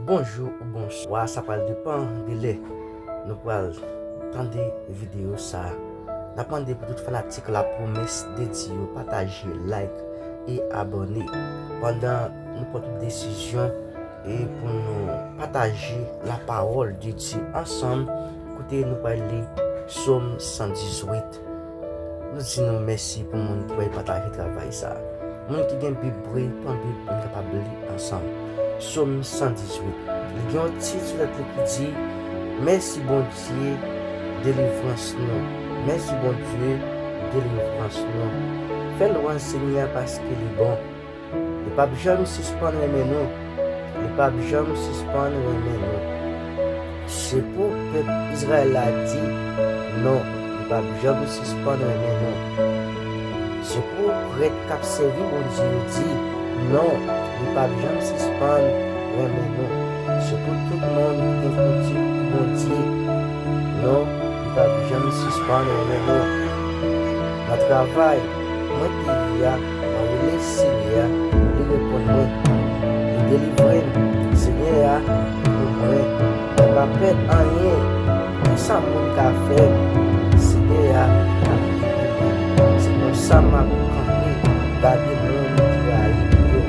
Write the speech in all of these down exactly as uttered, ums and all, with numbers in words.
Bonjou ou bonswa, sa pral depann de lè nou pral tande videyo sa a. N ap mande pou tout fanatik La Promesse de Dieu yo pataje, like e abòne. Pandan nou pran tout desizyon e pou nou pataje la parole de Dieu ansanm, kote nou pral li Sòm san dizuit. Nou di nou mèsi pou moun ki pral pataje travay sa a. Moun ki gen Bib vre, pran Bib pou n kapab li ansanm. Sòm san dizuit. Li gen yon tit sou tèt li ki di, Mèsi Bondye, delivrans nou. Mèsi Bondye, delivrans nou. Fè lwanj Senyè a paske li bon. Li p ap janm sispann renmen nou. Li p ap janm sispann renmen nou. Se pou pèp Izrayèl la di, Non, li p ap janm sispann renmen nou. Se pou prèt k ap sèvi Bondye yo di, Non, li p ap janm sispann renmen nou. Se pou tout moun ki gen konti pou Bondye, Non, li p ap janm sispann renmen nou. Nan travay mwen te ye a, mwen rele Senyè a, li reponn mwen. Li delivre m. Senyè a pou mwen, mwen pa pè anyen. Kisa moun ka fè m? Senyè a ap ede mwen. Se konsa m ap kanpe, gade moun ki rayi m yo.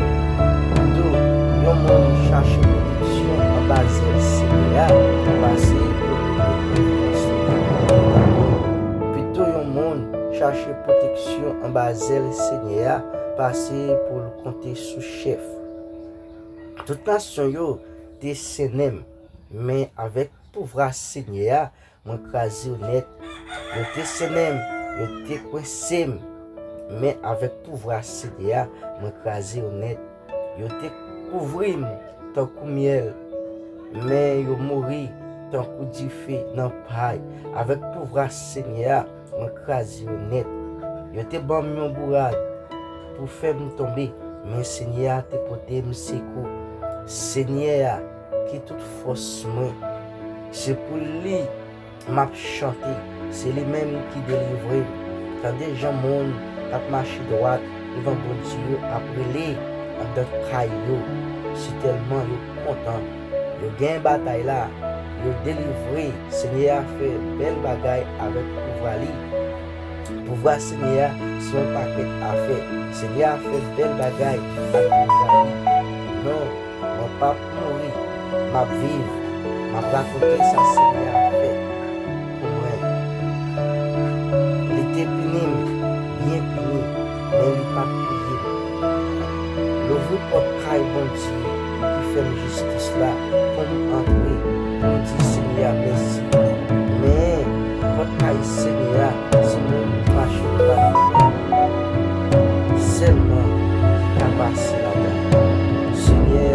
Pito yon moun chache pwoteksyon anba zèl Senyè a, pase pou l mete konfyans li nan moun. Pito yon moun chache pwoteksyon anba zèl Senyè a, pase pou l konte sou chèf. Tout nasyon yo te sennen m, men avèk pouvwa Senyè a, mwen kraze yo nèt. Yo te sennen m, yo te kwense m, men avèk pouvwa Senyè a, mwen kraze yo nèt. Yo te kouvri m tankou myèl, men yo mouri tankou dife nan pay. Avèk pouvwa Senyè a, mwen kraze yo nèt. Yo te ban m yon bourad pou fè m tonbe, men Senyè a te pote m sekou. Senyè a ki tout fòs mwen, se pou li m ap chante, se li menm ki delivre m. Tande jan moun k ap mache dwat devan Bondye yo ap rele anndan kay yo, sitèlman yo kontan. Yo genyen batay la, yo delivre. Senyè a fè bèl bagay avèk pouvwa li. Pouvwa Senyè a se yon pakèt afè. Senyè a fè bèl bagay ak pouvwa li. Non, mwen p ap mouri, m ap viv. M ap rakonte sa Senyè a fè pou mwen. Li te pini m, byen pini, men li pa t touye m. Louvri pòt kay Bondye ki fè m jistis la pou m antre, pou m di Senyè a mèsi. Men, pòt kay Senyè a, se moun ki mache dwat. Sèlman ki ka pase ladan. Senyè,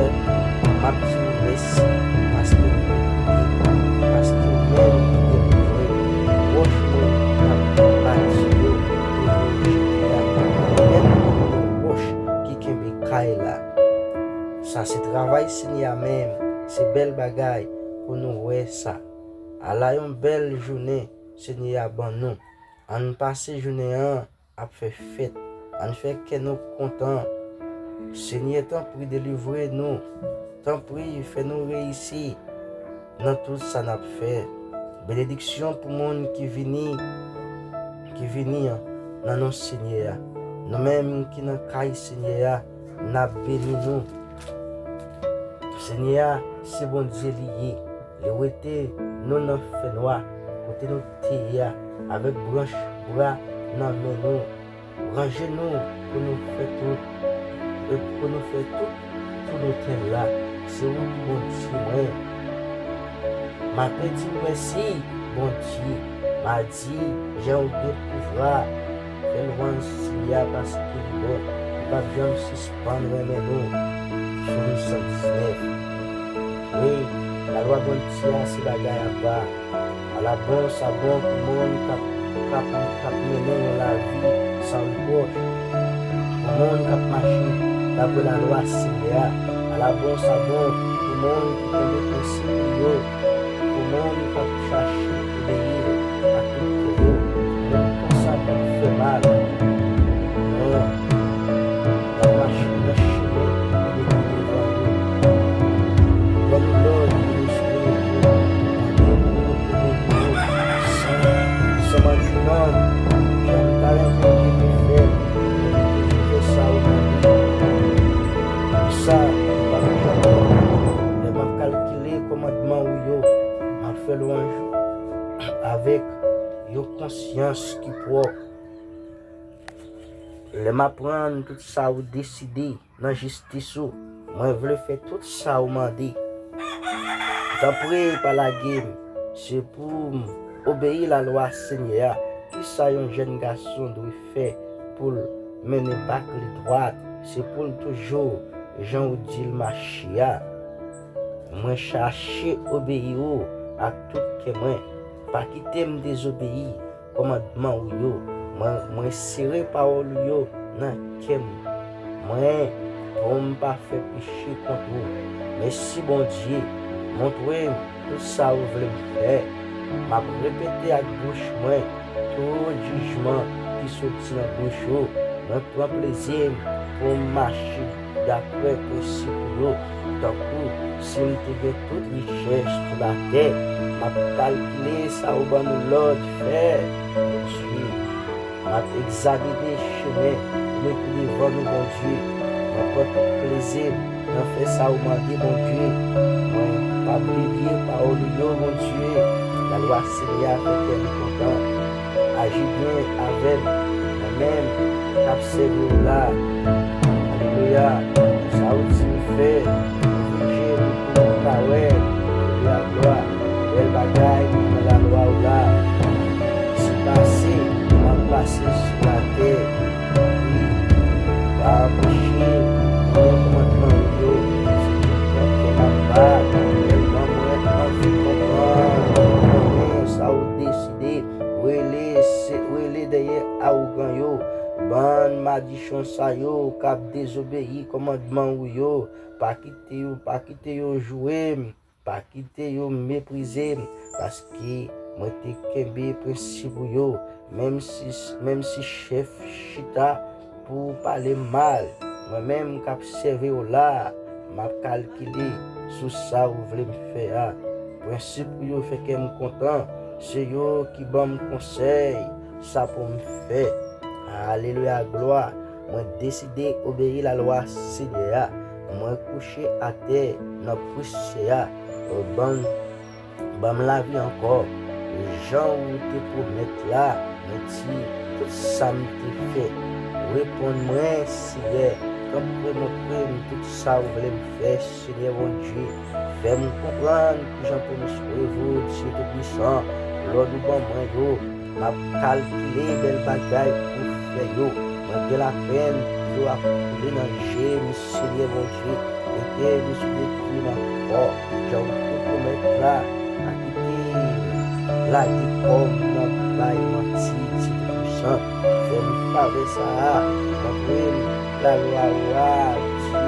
m ap di w mèsi paske w koute m, paske w menm ki delivre m. Wòch mwen k ap bati yo, te voye jete a, ou menm ki kote wòch ki kenbe kay la. Sa se travay Senyè a menm, se bèl bagay pou nou wè sa. Ala yon bèl jounen Senyè a ban nou. Ann pase jounen an ap fè fèt. Ann fè kè nou kontan. Senyè, tanpri delivre nou. Tanpri fè nou reyisi nan tout sa n ap fè. Benediksyon pou moun ki vini, ki vini an, nan non Senyè a. Nou menm ki nan kay Senyè a, n ap beni nou. Senyè a, se Bondye li ye. Li wete nou nan fènwa, kote nou te ye a, avèk branch bwa nan men nou. Ranje nou pou nou fè tout, e pou nou fè tout sou lotèl la. Se ou ki Bondye mwen. M ape di w mèsi, Bondye. M a di, jan w gen pouvwa. Fè lwanj Senyè a paske li bon. Li p ap janm sispann renmen nou. Sòm san diznèf. Wi, lalwa Bondye a se bagay apa. Ala bon sa bon pou moun k ap, k ap, k ap mennen yon lavi san repwòch. Pou moun k ap mache dapre lalwa Senyè a. Ala bon sa bon pou moun ki kenbe prensip li yo. Pou moun k ap chache obeyi l ak tout kè yo. Moun konsa p ap fè mal. Non. N ap mache nan chimen li mete devan nou. Lè nou avèk yon konsyans ki pwòp. Lè m aprann tout sa ou deside nan jistis ou, mwen vle fè tout sa ou mande. Tanpri, pa lage m. Se pou m obeyi lalwa Senyè a. Kisa yon jèn gason dwe fè pou l mennen bak li dwat? Se pou l toujou jan ou di l mache a. Mwen chache obeyi ou ak tout kè mwen. Pa kite m dezobeyi kòmandman ou yo. Mwen, mwen sere pawòl ou yo nan kè m. Mwen, pou m pa fè peche kont ou. Mèsi, Bondye. Montre m tout sa ou vle m fè. M ap repete ak bouch mwen tout jijman ki soti nan bouch ou. Mwen pran plezi m pou m mache daprè prensip ou yo. Tankou si m te gen tout richès sou latè, m ap kalkile sa ou ban nou lòd fè, Bondye. M ap egzamine chemen ou mete devan nou, Bondye. Mwen pran tout plezi m nan fè sa ou mande, Bondye. Mwen p ap delye pawòl ou yo, Bondye. Lalwa Senyè a fè kè m kontan. Aji byen avè m, mwen menm k ap sèvi w la. Alelouya. Sa ou di m fè, ouvri je m pou m ka wè. Alelouya, glwa. Bèl bagay ki nan lalwa w la. Ki se pase, m ap pase sou latè. Wi, pa anpeche m konnen kòmandman ou yo. Se tout kè m ap bat, tèlman mwen anvi konprann, konnen sa ou deside. Rele, se, rele dèyè awogan yo, bann madichon sa yo k ap dezobeyi kòmandman ou yo. Pa kite yo, pa kite yo joure m, pa kite yo meprize m, paske mwen te kenbe prensip ou yo, menm si, menm si chèf chita pou pale m mal, mwen menm k ap sèvi w la, m ap kalkile sou sa ou vle m fè a. Prensip ou yo fè kè m kontan, se yo ki ban m konsèy sa pou m fè. Alelouya, glwa! Mwen deside obeyi lalwa Senyè a. Mwen kouche atè nan pousyè a. Ban m Ban m lavi ankò, jan ou te pwomèt la, mwen di tout sa m te fè. Reponn mwen, Senyè, tanpri montre m tout sa ou vle m fè, Senyè Bondye. Fè m konprann kijan pou m swiv ou, Dye Toupisan, lòd ou ban mwen yo. M ap kalkile bèl bagay ou fè yo. Mwen gen lapenn, dlo ap koule nan je m, Senyè Bondye. Mete m sou de pye m ankò, jan ou te pwomèt la. Pa kite m lage kò m nan bay manti, Dye Toupisan. Fè m favè sa a, montre m lalwa ou a, Dye,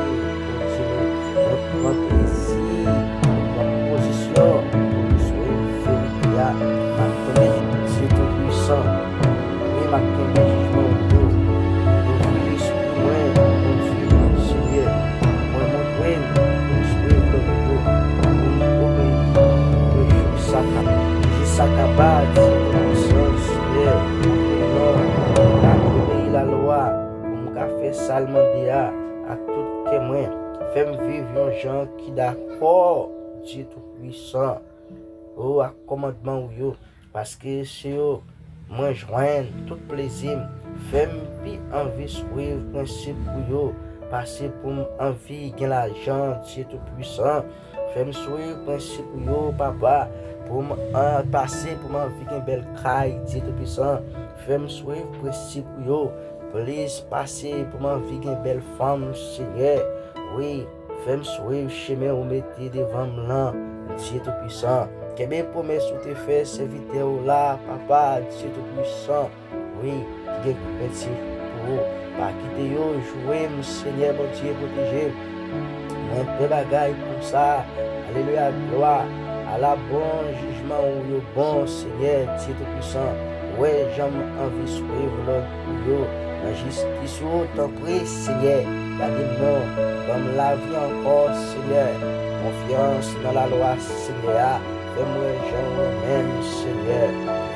Bondye nou. Mwen pran plezi, mwen pran pozisyon pou m swiv verite a. M ap kenbe Dye Toupisan. Wi, m ap kenbe jijman ou yo. Ouvri lespri mwen, Bondye, Senyè. Mwen montre m pou m swiv lòd ou yo, pou m obeyi yo jiskaka, jiskaka, Dye Toupisan, Senyè. Montre m non, pou m ka obeyi lalwa, pou m ka fè sa l mande a ak tout kè mwen. Fè m viv yon jan ki dakò, Dye Toupisan, o, ak kòmandman ou yo, paske se yo mwen jwenn tout plezi m. Fè m pi anvi swiv prensip ou yo, pase pou m anvi gen lajan, Dye Toupisan. Fè m swiv prensip ou yo, Papa, pou m an, pase pou m anvi gen bèl kay, Dye Toupisan. Fè m swiv prensip ou yo, plis pase pou m anvi gen bèl fanm, Senyè. Wi, fè m swiv chemen ou mete devan m lan, Dye Toupisan. Kenbe pwomès ou te fè sèvitè ou la, Papa, Dye Toupisan. Wi, ki gen koup mèt se pou ou. Pa kite yo joure m, Senyè Bondye, pwoteje m. Mwen pè bagay konsa. Alelouya, glwa. Ala bon jijman ou yo bon, Senyè Dye Toupisan. Wè jan m anvi swiv lòd ou yo nan jistis ou, tanpri, Senyè. Gade m non, ban m lavi ankò, Senyè. Konfyans nan lalwa Senyè a. Fè m wè jan ou renmen m, Senyè.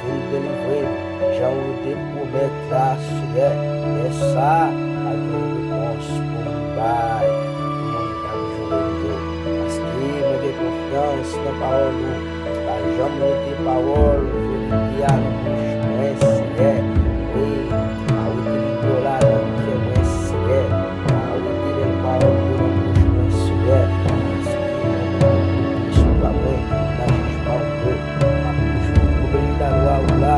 Vin delivre m, jan ou te pwomèt la, Senyè. Lè sa a, pa gen repons pou m bay pou moun k ap joure m yo. Paske mwen gen konfyans nan pawòl ou. Pa janm rete pawòl, verite Te a nan bouch mwen, Senyè. Wi, pa wete liv yo la nan kè mwen, Senyè. Pa wete bèl pawòl yo nan bouch mwen, Senyè. Paske mwen menm, m te sou pa mwen nan jijman w yo. M ap toujou obeyi lalwa w la.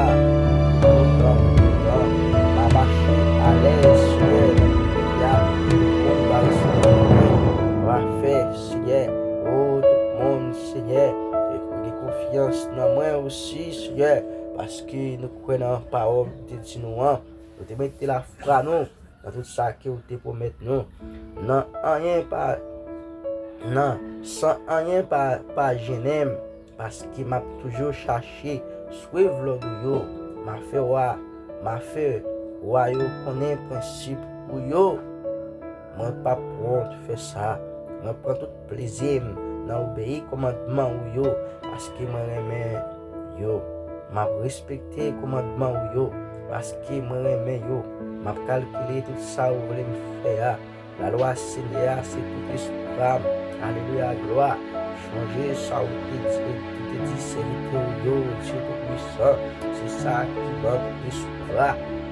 Toutan, toutan, m a mache alèz, Senyè, nan peyi a. Tout moun va respekte mwen. M a fè, Senyè, o, tout moun, Senyè, gen konfyans nan mwen osi, Senyè, paske nou kwè nan pawòl ou te di nou an. Nou te mete lafwa nou nan tout sa ke ou te pwomèt nou. Nan anyen pa, nan, san anyen pa, pa jennen m, paske m ap toujou chache swiv lòd ou yo. M a fè wa, m a fè wa yo konnen prensip ou yo. Mwen p ap wont fè sa. Mwen pran tout plezi m nan obeyi kòmandman ou yo, paske mwen renmen yo. M ap respekte kòmandman ou yo, paske mwen renmen yo. M ap kalkile tout sa ou vle m fè a. Lalwa Senyè a se tout espwa m. Alelouya, glwa. Chonje sa ou te di, ou te di sèvitè w yo, Dye Toupisan. Se sa ki ban m espwa.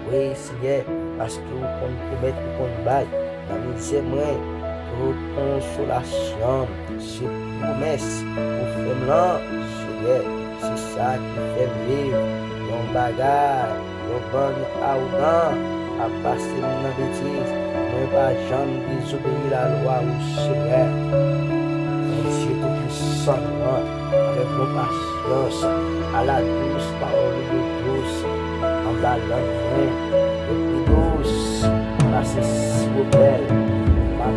Wi, Senyè, paske ou konn pwomèt, ou konn bay. Nan mizè mwen, tout konsolasyon m, se pwomès ou fè m lan, Senyè. Se sa ki fè m viv yon bagay, yon bann awogan ap pase m nan betiz. Mwen pa janm dezobeyi lalwa ou, Senyè. Bondye Toupisan nou an, avèk yon pasyans aladous, pawòl ou yo dous anba lang mwen, yo pi dous pase siwo pèl. M ap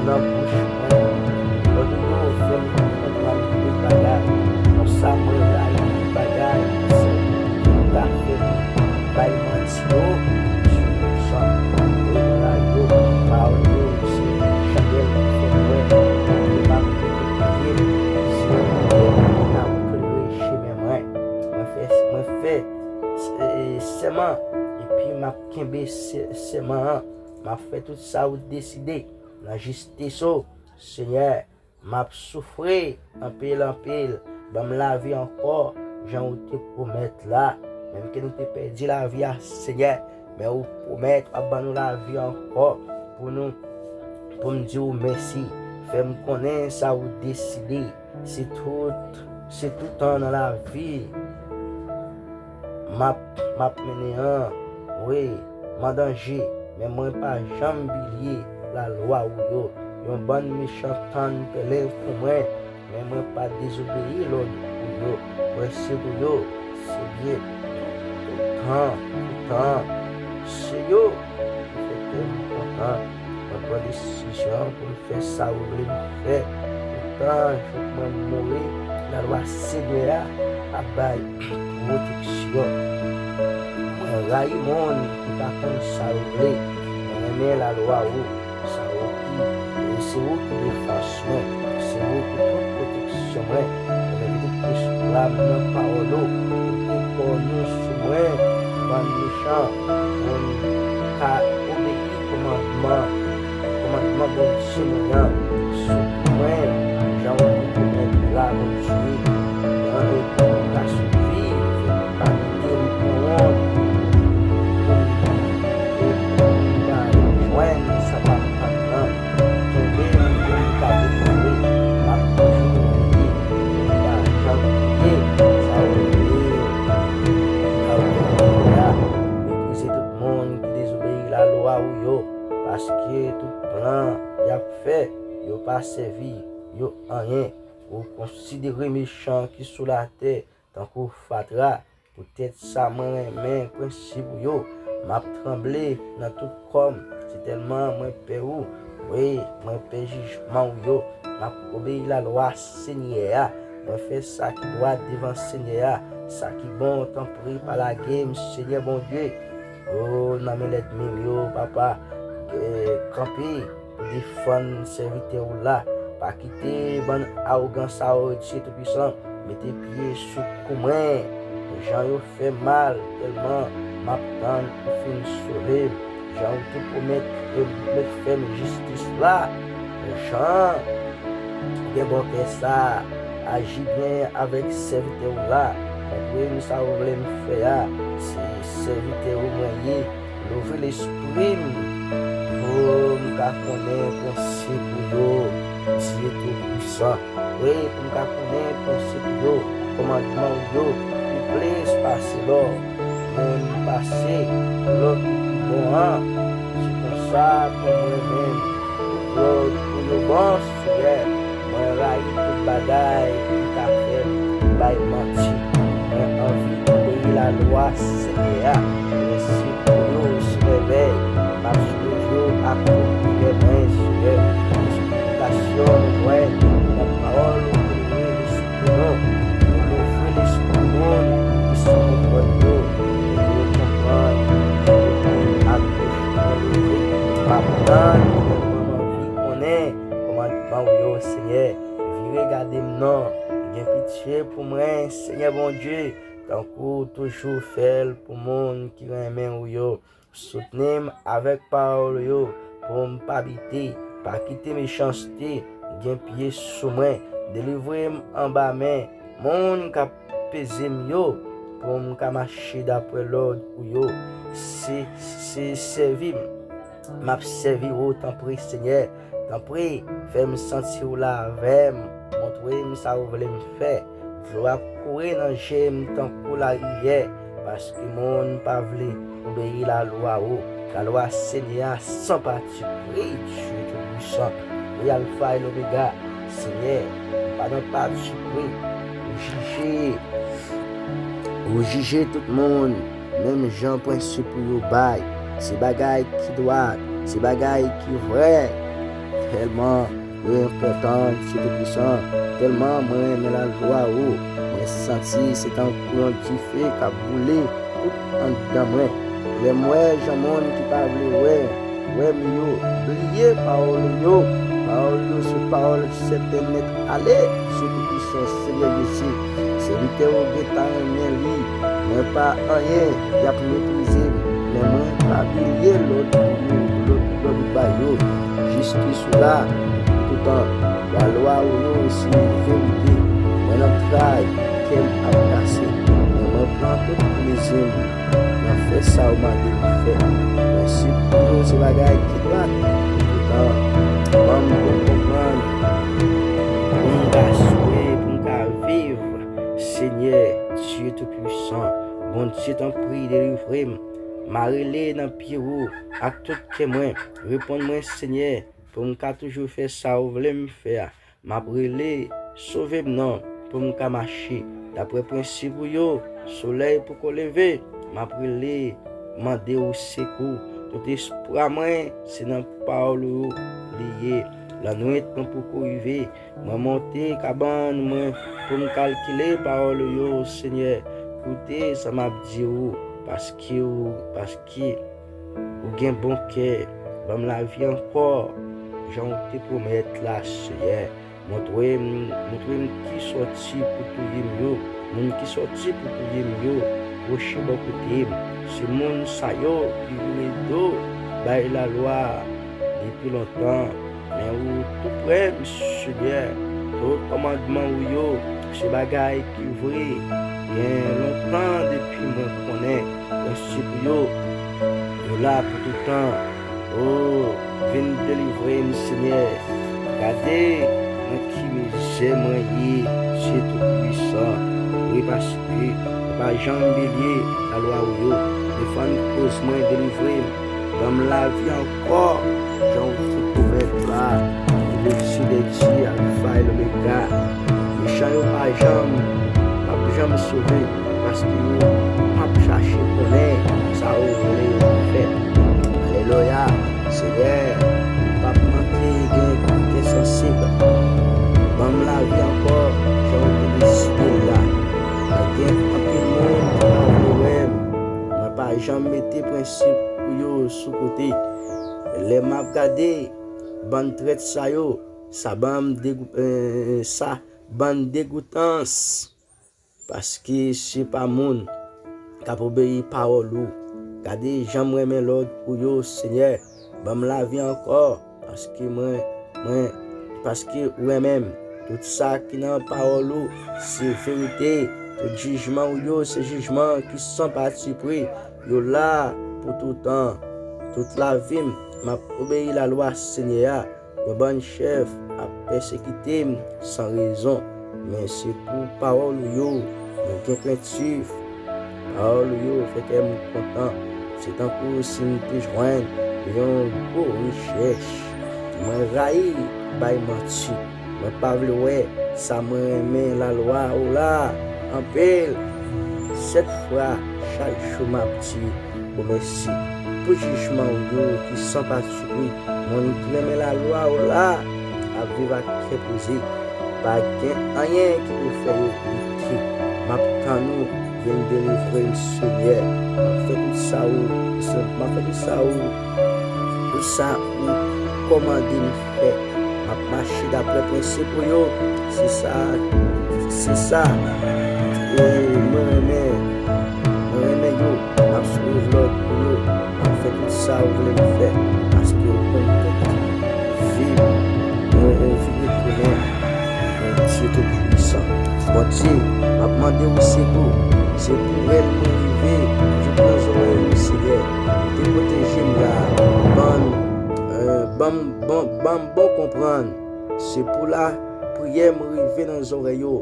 nan bouch mwen. Lòd ou yo fè m konprann tout bagay. Konsa mwen rayi tout bagay ki sèvi pou ta fè m bay manti yo. Sou san, mwen rayi yo. Pawòl yo se chandèl ki fè m wè. Yo pa kote pye m. Se yon limyè k ap klere chemen mwen. Mwen fè, mwen fè, e, sèman, epi m ap kenbe sè-, sèman an. M ap fè tout sa ou deside nan jistis ou, Senyè. M ap soufri anpil, anpil. Ban m lavi ankò, jan ou te pwomèt la. Menm ke nou te pèdi lavi a, Senyè, men ou pwomèt w ap ban nou lavi ankò pou nou, pou m di w mèsi. Fè m konnen sa ou deside. Se tout, se tout tan nan lavi m ap, m ap mennen an. Wi, m an danje, men mwen pa janm bliye lalwa ou yo. Yon bann mechan tann pèlen pou mwen, men mwen pa dezobeyi lòd ou yo. Prensip ou yo, se byen. Tout tan, tout tan, se yo ki fè kè m kontan. Mwen pran desizyon pou m fè sa ou vle m fè. Poutan, jouk mwen mouri, lalwa Senyè a ap bay pwoteksyon. Mwen rayi moun ki pa konn sa yo vle. Mwen renmen lalwa ou, sa ou ki, e se ou ki defans mwen, se ou ki tout pwoteksyon mwen. Mwen mete tout espwa m nan pawòl ou. Mete kò nou sou mwen, bann mechan, pou n ka obeyi kòmandman, kòmandman Bondye mwen an sou mwen, jan w te pwomèt la, Bondye, nan repon m ka swiv, pa kite m pran wont, pou m, e pou m pa jwenn sa m ap tann nan. Kenbe m pou m ka deklare, m ap toujou priye, pou m pa janm bliye sa w vle, sa w vle m fè a. Meprize tout moun ki dezobeyi lalwa ou yo, paske tout plan y ap fè, yo pa sèvi yo anyen. Ou konsidere mechan ki sou latè tankou fatra. Poutèt sa, mwen renmen prensip ou yo. M ap tranble nan tout kò m, sitèlman mwen pè ou. Wi, mwen pè jijman ou yo. M ap obeyi lalwa Senyè a. Mwen fè sa ki dwat devan Senyè a, sa ki bon, tanpri, pa lage m, Senyè Bondye. O, nan men lènmi m yo, papa, e, kanpe pou defann sèvitè w la. Pa kite bann awogan sa yo, Dye Toupisan, mete pye sou kou mwen. Jan yo fè mal, tèlman m ap tann ou fin sove m. Jan ou te pwomèt, e, mèt fè m jistis la. Jan gen bon kè sa, aji byen avèk sèvitè w la. Montre m sa ou vle m fè a. Se sèvitè ou mwen ye. Louvri lespri m pou m ka konnen prensip ou yo, Dye Toupisan. Wi, pou m ka konnen prensip ou yo, kòmandman ou yo, pi plis pase lò. Menm pase lò ki pi bon an. Se konsa pou mwen menm, tout lòd ou yo bon, Senyè. Mwen rayi tout bagay ki ka fè m bay manti. Mwen anvi obeyi lalwa Senyè a. Prensip ou yo se mèvèy. M ap suiv yo ak tout kè mwen, Senyè. Esplikasyon nou jwenn nan pawòl ou, ouvri lespri nou. Ou louvri lespri moun ki san konprann yo, pou yo konprann, ak bouch mwen louvri. M ap tann, mwen anvi konnen kòmandman ou yo, Senyè. Vire gade m non. Gen pitye pou mwen, Senyè Bondye, tankou w toujou fè l pou moun ki renmen ou yo. Soutni m avèk pawòl ou yo, pou m pa bite. Pa kite mechanste gen pye sou mwen. Delivre m anba men moun k ap peze m yo, pou m ka mache dapre lòd ou yo. Se, se sèvi m. M ap sèvi w, tanpri, Senyè. Tanpri, fè m santi w la avè m. Montre m sa w vle m fè. Dlo ap kouri nan je m tankou larivyè, paske moun pa vle obeyi lalwa ou. Lalwa Senyè a san patipri, Dye Toupisan. Ou Alfa e Lomega, Senyè, ou pa nan patipri. Ou jije, ou jije tout moun menm jan prensip ou yo bay. Se bagay ki dwat, se bagay ki vrè. Tèlman yo enpòtan, Dye Toupisan. Tèlman mwen renmen lalwa ou, mwen santi se tankou yon dife k ap boule tout anndan mwen. Lè m wè jan moun ki pa vle wè, wè m yo bliye pawòl ou yo. Pawòl yo se pawòl sèten nèt ale, Dye Toupisan, Senyè Jezi. Sèvitè ou gentan renmen li. Mwen pa anyen, y ap meprize m, men mwen pa bliye lòd ou yo, lòd, lòd ou bay yo. Jistis ou la, toutan, lalwa ou yo se verite. Mwen nan tray, kè m ap kase, men mwen pran tout plezi m nan fè sa ou mande m fè. Prensip ou yo se bagay ki dwat, toutan, ban m pou m konprann, pou m ka swe, pou m ka viv. Senyè, Dye Toupisan, Bondye, tanpri, delivre m. M a rele nan pye ou ak tout kè mwen. Reponn mwen, Senyè, pou m ka toujou fè sa ou vle m fè a. M ap rele, sove m non, pou m ka mache dapre prensip ou yo. Solèy poko leve, m ap rele, mande ou sekou. Tout espwa mwen, se nan pawòl ou li ye. Lannwit mwen poko rive, mwen monte kabann mwen pou m kalkile pawòl ou yo, Senyè. Koute sa m ap di ou, paske ou, paske ou gen bon kè. Ban m lavi ankò, jan ou te pwomèt la, Senyè. Montre m, montre m ki sòti pou touye m yo, moun ki sòti pou touye m yo, pwoche bò kote m. Se moun sa yo ki vire do bay lalwa depi lontan. Men ou tou prè m, Senyè. Tout kòmandman ou yo se bagay ki vre. Gen lontan depi mwen konnen prensip ou yo. Yo la pou toutan. O, vin delivre m, Senyè. Gade nan ki mizè mwen ye, Dye Toupisan. Wi, paske ou pa janm bliye lalwa ou yo. Defann koz mwen, delivre m. Ban m lavi ankò, jan ou te pwomèt la. Lèzye, lèzye, Alfa e Lomega. Mechan yo pa janm, p ap janm sove, paske yo p ap chache konnen sa ou vle yo fè. Alelouya, Senyè, m p ap manke gen kè sansib. Ban m lavi ankò, jan ou te deside l la. Gen anpil moun ki pa vle wè m. Mwen pa janm mete prensip ou yo sou kote. Lè m ap gade bann trèt sa yo, sa ban m degou-, eh, sa ban m degoutans, paske se pa moun k ap obeyi pawòl ou. Gade jan m renmen lòd ou yo, Senyè. Ban m lavi ankò, paske mwen, mwen, paske ou renmen m. Tout sa ki nan pawòl ou se verite. Tout jijman w yo se jijman ki san patipri. Yo la pou toutan. Tout lavi m, m ap obeyi lalwa Senyè a. Yon bann chèf ap pèsekite m san rezon, men se pou pawòl ou yo mwen gen krentif. Pawòl ou yo fè kè m kontan. Se tankou si m te jwenn yon gwo richès. Mwen rayi bay manti. Mwen pa vle wè sa. Mwen renmen lalwa ou la anpil. Sèt fwa chak jou m ap di ou mèsi pou jijman ou yo ki san patipri. Moun ki renmen lalwa ou la ap viv ak kè poze. Pa gen anyen ki pou fè yo bite. M ap tann ou vin delivre m, Senyè. M ap fè tout sa ou, m ap fè tout sa ou, tout sa ou kòmande m fè. M ap mache daprè prensip ou yo. Se sa, se sa. E mwen renmen, mwen renmen yo. M ap swiv lòd ou yo. M ap fè tout sa ou vle m fè. Paske ou konn tout vi m. Ou, ou vire tounen. Bondye Toupisan. Bondye, m ap mande ou sekou. Se pou rèl mwen rive jouk nan zòrèy ou, Senyè. Ou te pwoteje m la. Ban m, eh, ban m, ban, ban m bon konprann. Se pou lapriyè m rive nan zòrèy yo.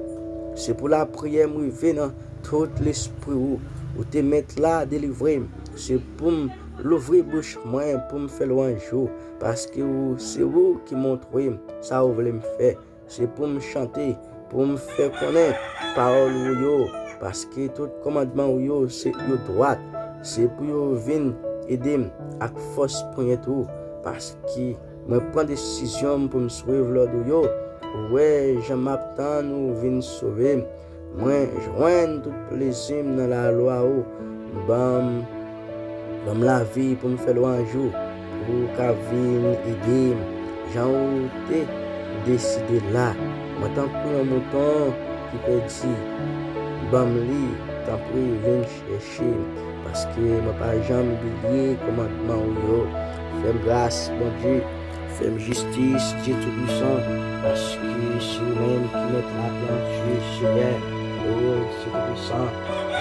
Se pou lapriyè m rive nan tout lespri ou. Ou te mèt la delivre m. Se pou m louvri bouch mwen pou m fè lwanj ou. Paske ou, se ou ki montre m sa ou vle m fè. Se pou m chante, pou m fè konnen pawòl ou yo, paske tout kòmandman ou yo se yo dwat. Se pou yo vin ede m ak fòs ponyèt ou, paske mwen pran desizyon m pou m swiv lòd ou yo. Ou wè jan m ap tann ou vin sove m. Mwen jwenn tout plezi m nan lalwa ou. Ban m Ban m lavi pou m fè lwanj ou, pou ou ka vin ede m, jan ou te deside la. Mwen tankou yon mouton ki pèdi, ban m li, tanpri, vin chèche m, paske mwen pa janm bliye kòmandman ou yo. Fè m gras, Bondye, fè m jistis, Dye Toupisan, paske se ou menm ki mèt la plentu, Senyè. O, Dye Toupisan,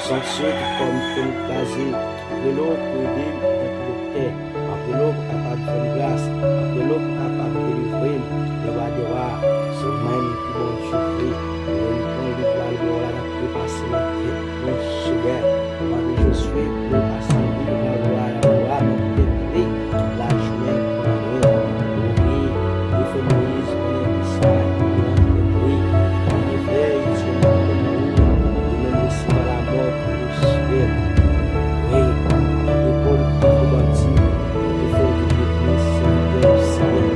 santi tout kò m fè m kraze. Mwen rele w pou ede m antanke doktè. Mwen rele w pou kapab fè m gras. Mwen rele w pou kapab delivre m nan wa dè wa. Se ou menm ki Bondye vre. Mwen pran liv lalwa w la, n ap repase nan tèt nou, Senyè. Mwen mande Jozye pou l pase liv lalwa w la nan tèt li. Lajounen pou mwen. Wi, li fè Moyiz konnen ki sa ki nan tèt li. Li fè Etyèn konnen wi, li menm resevwa lamò pou Senyè. Wi, mwen te Pòl ki te kou bandi, mwen te fè l vin legliz sèvitè Senyè.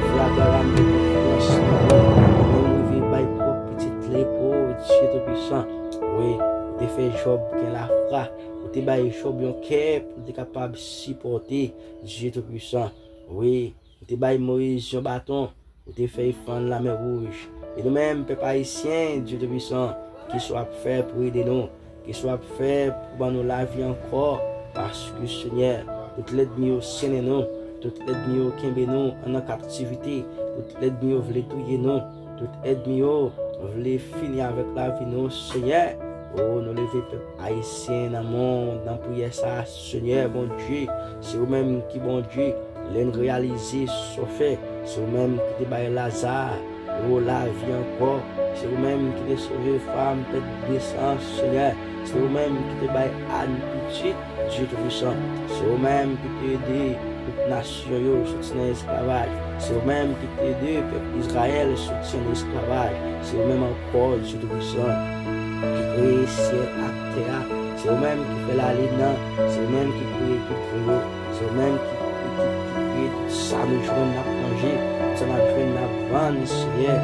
Frè Abraram te konfyans nan ou, li menm rive bay pwòp pitit li pou Dye Toupisan. Wi, ou te fè Jòb gen lafwa, ou te bay Jòb yon kè pou l te kapab sipòte Dye Toupisan. Wi, ou te bay Moyiz yon baton, ou te fè y fann Lamè Wouj. E nou menm, pèp ayisyen, Dye Toupisan, kisa w ap fè pou ede nou? Kisa w ap fè pou ban nou lavi ankò? Paske, Senyè, tout lènmi yo sennen nou, tout lènmi yo kenbe nou nan kaptivite, tout lènmi yo vle touye nou, tout lènmi yo vle fini avèk lavi nou, Senyè. O, nou leve pèp ayisyen nan men w, nan priyè sa a, Senyè Bondye, se ou menm ki Bondye. Lè n reyalize sa w fè, se ou menm ki te bay Laza, o, lavi ankò. Se ou menm ki te sove fanm pèt de san, Senyè. Se ou menm ki te bay Ann pitit, Dye Toupisan. Se ou menm ki te ede tout nasyon yo soti nan esklavaj. Se ou menm ki te ede pèp Izrayèl soti an esklavaj. Se ou menm ankò, Dye Toupisan, ki kreye syèl ak tè a. Se ou menm ki fè lalin nan. Se ou menm ki kreye tout jou yo. Se ou menm ki, ki, ki, ki kreye tout sa nou jwenn n ap manje, tout sa n ap jwenn n ap vann, Senyè.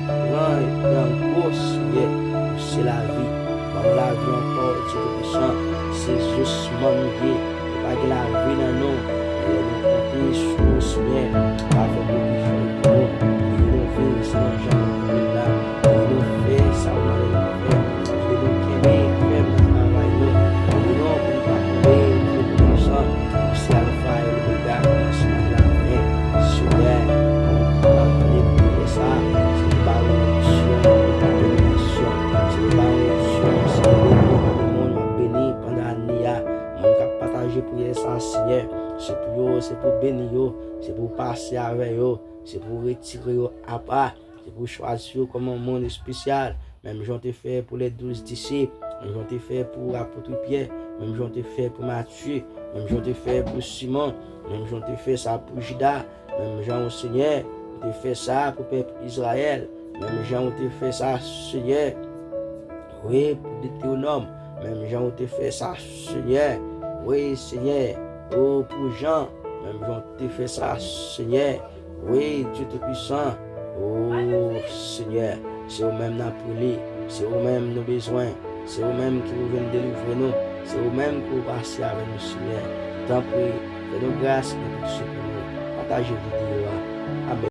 Nan gran e nan gwo, Senyè, ou se lavi. Ban nou lavi ankò, Dye Toupisan. Se jis mann ou ye. Nou pa gen lavi nan nou. Lè nou konte sou ou, Senyè, ou pa fè pwovijon pou nou. Ede nou viv selon jan ou vle l la. Ede nou fè sa ou mande nou fè. Ede nou kenbe fèm nan travay nou. Ede nou pou nou pa tonbe, Dye Toupisan. Ou se Alfa e Omega, kòmansman e lafen. Senyè, nou pa tande priyè sa. Se pou ba nou onksyon, dominasyon. Se pou ba nou onksyon, pase avè yo, se pou w retire yo apa, se pou w chwazi yo kòm yon moun espesyal, menm jan w te fè pou lè douz disip, menm jan w te fè pou apot Pyè, menm jan w te fè pou Matye, menm jan w te fè pou Simon, menm jan w te fè sa pou Jida, menm jan w, Senyè, ou te fè sa pou pèp Izrayèl, menm jan w te fè sa, Senyè, wi, pou Detewonòm, menm jan w te fè sa, Senyè, wi, Senyè, o, pou Jan, menm jan w te fè sa, Senyè, wi, Dye Toupisan, o, Senyè, se ou menm n ap rele, se ou menm nou bezwen, se ou menm ki pou vin delivre nou, se ou menm ki pou pase avè nou, Senyè. Tanpri, fè nou gras e pitiye pou nou. Pataje videyo a. Amèn.